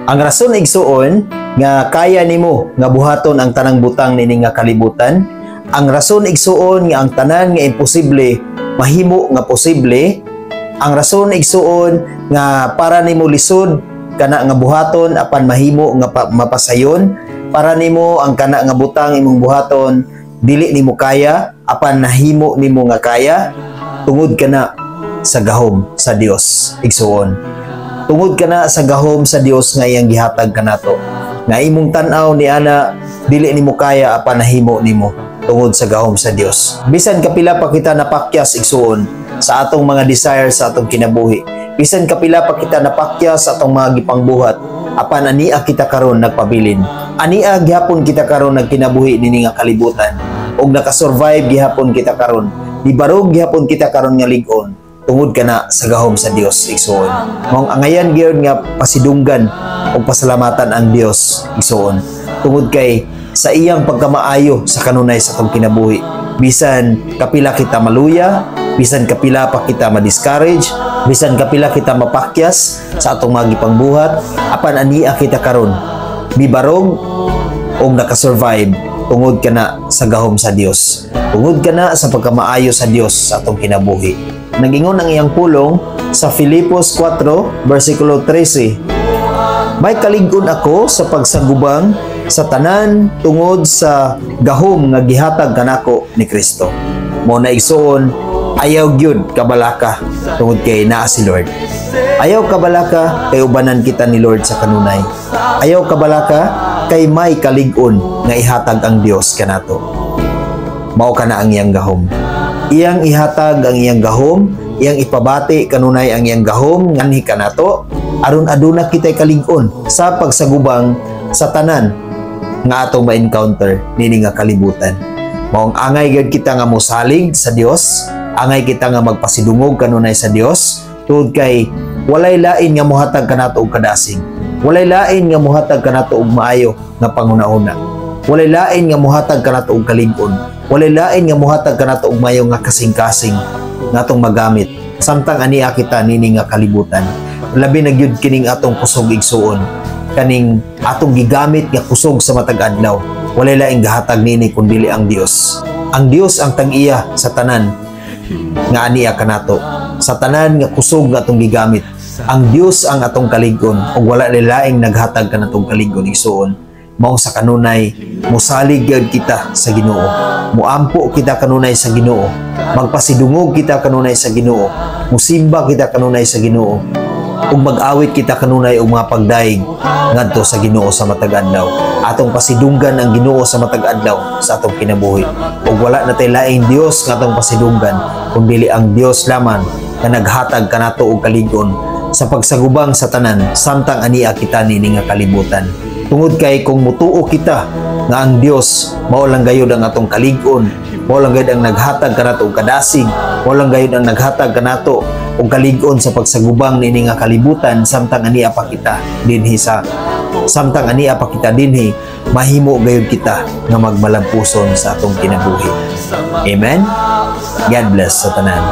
Ang rason, igsuon, nga kaya nimo nga buhaton ang tanang butang niini nga kalibutan, ang rason, igsuon, nga ang tanan nga imposible mahimo nga posible, ang rason, igsuon, nga para nimo lisod kana nga buhaton apan mahimo nga mapasayon, para nimo ang kana nga butang imong buhaton dili nimo kaya apan nahimo nimo nga kaya, tungod kana sa gahom sa Dios, igsuon. Tungod kana sa gahom sa Dios nga iyang gihatag kanato. Nga imong tan-aw ni ana dili nimo kaya apan nahimo nimo tungod sa gahom sa Dios. Bisan kapila pa kita napakyas, igsuon, sa atong mga desire sa atong kinabuhi. Bisan kapila pa kita napakyas sa atong mga gipangbuhat, apan ania kita karon nagpabilin. Ania gihapon kita karon nagkinabuhi nini nga kalibutan. Ug nakasurvive gihapon kita karon. Nibarog gihapon kita karon nga lig-on tungod kana sa gahom sa Dios, igsuon. Maong angayan gyud nga pasidunggan ug pasalamatan ang Dios, igsuon. Tungod kay sa iyang pagkamaayo sa kanunay sa atong kinabuhi. Bisan kapila kita maluya, bisan kapila pa kita ma-discourage, bisan kapila kita mapakyas sa atong mga gipangbuhat, apan ania kita karon mibarog og nakasurvive tungod kana sa gahom sa Dios. Tungod kana sa pagkamaayo sa Dios sa atong kinabuhi. Nagingon ang iyang pulong sa Filipos 4 versikulo 13: "May kalig-on ako sa pagsagubang sa tanan tungod sa gahom nga gihatag kanako ni Kristo." Mao na, igsuon, ayaw gyud kabalaka tungod kay naa si Lord. Ayaw kabalaka kay ubanan kita ni Lord sa kanunay. Ayaw kabalaka kay may kalig-on nga ihatag ang Dios kanato. Mao kana ang iyang gahom. Iyang ihatag ang iyang gahom, iyang ipabati kanunay ang iyang gahom nganhi kanato aron aduna kitay kalig-on sa pagsagubang sa tanan nga atong ma-encounter nini nga kalibutan. Maong angay gyud kita nga mosalig sa Dios, angay kita nga magpasidungog kanunay sa Dios tungod kay walay lain nga mohatag kanato og kadasig. Walay lain nga mohatag kanato og maayo nga panghuna-huna. Walay lain nga mohatag kanato og kalig-on. Walay lain nga mohatag kanato og maayo nga kasing-kasing nga atong magamit samtang ania kita nini nga kalibutan. Labi na gyud kining atong kusog, igsuon, kaning atong gigamit nga kusog sa matag adlaw. Walay laing gahatag nini kun dili ang Dios. Ang Dios ang tag-iya sa tanan nga ania kanato. Sa tanan nga kusog nga atong gigamit. Ang Dios ang atong kalig-on ug wala laing naghatag kanatong kalig-on, igsuon. Mao sa kanunay mosalig gyud kita sa Ginoo. Muampo kita kanunay sa Ginoo. Magpasidungog kita kanunay sa Ginoo. Musimba kita kanunay sa Ginoo. Ug mag-awit kita kanunay og mga pagdayeg ngadto sa Ginoo sa matag adlaw. Atong pasidunggan ang Ginoo sa matag adlaw sa atong kinabuhi. Ug wala na tay laing Dios nga atong pasidunggan kun dili ang Dios lamang nga naghatag kanato og kalig-on sa pagsagubang sa tanan samtang ania kita niini nga kalibutan. Tungod kay kung mutuo kita nga ang Dios mao lang gayud ang atong kalig-on, mao lang gayud ang naghatag kanato og kadasig, mao lang gayud ang naghatag kanato og kalig-on sa pagsagubang niini nga kalibutan samtang ania pa kita dinhi, mahimo gayud kita nga magmalampuson sa atong kinabuhi. Amen. God bless sa tanan.